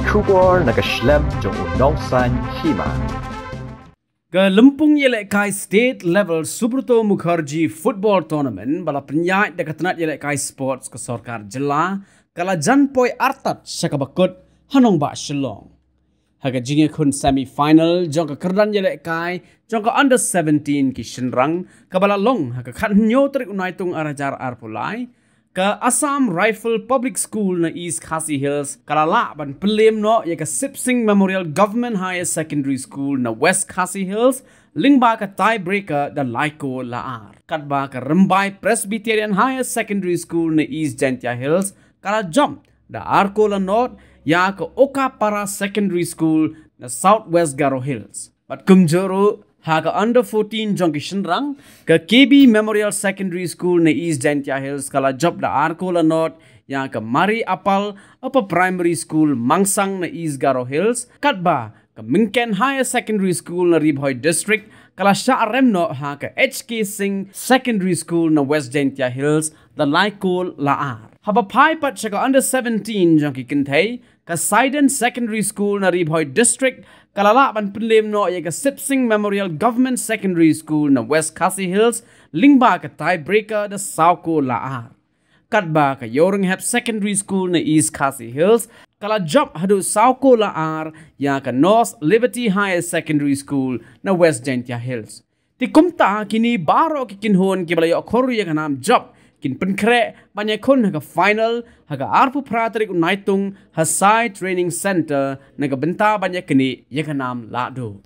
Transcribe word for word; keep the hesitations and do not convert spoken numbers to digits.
Khubor na ka shlem jong u nongsan hima. Ka lympung ïalehkai state level Subroto Mukherjee Football Tournament ba la pynïaid da ka tnat ïalehkai sports ka sorkar jylla ka la jan poi artat sha kaba kut ha nongbah Shillong. Ha ka jingïakhun semi final jong ka kyrdan ïalehkai jong ka under seventeen ki shynrang kaba la long ha ka khathynñiew tarik u Naitung ar hajar arphew lai, ka Assam Rifle Public School na East Khasi Hills ka la lah ban pynlem noh ïa ka Sip Sing Memorial Government Higher Secondary School na West Khasi Hills lyngba ka tiebreaker da lai kol la ar. Katba ka Rymbai Presbyterian Higher Secondary School na East Jaintia Hills ka la jop da ar kol la nod ïa ka Okapara Secondary School na South West Garo Hills. Bad kumjuh ruh ha ka under fourteen jong ki shynrang, ka K B Memorial Secondary School na East Jaintia Hills ka la jop da ar kol la nod ïa ka Mari Apal Upper Primary School Mangsang na East Garo Hills, katba ka Myngken Higher Secondary School na Ri Bhoi District ka la shah rem noh ha ka H K Singh Secondary School na West Jaintia Hills da lai kol la ar. Haba phai pat sha ka under seventeen jong ki kynthei, ka Saiden Secondary School na Ri Bhoi District ka la lah ban pynlem noh ïa ka Sip Sing Memorial Government Secondary School na West Khasi Hills lyngba ka tiebreaker da saw kol la ar. Katba ka Ïewrynghep Secondary School na East Khasi Hills ka la jop haduh saw kol la ar ïa ka North Liberty Higher Secondary School na West Jaintia Hills. Te kumta kine baroh ki kynhun kiba la ïoh khur ïa ka nam jop kin pynkhreh ban ïakhun ha ka final ha ka arphew phra tarik u Naitung ha Sai Training Centre na ka bynta ban ïaknieh ïa ka nam lahduh.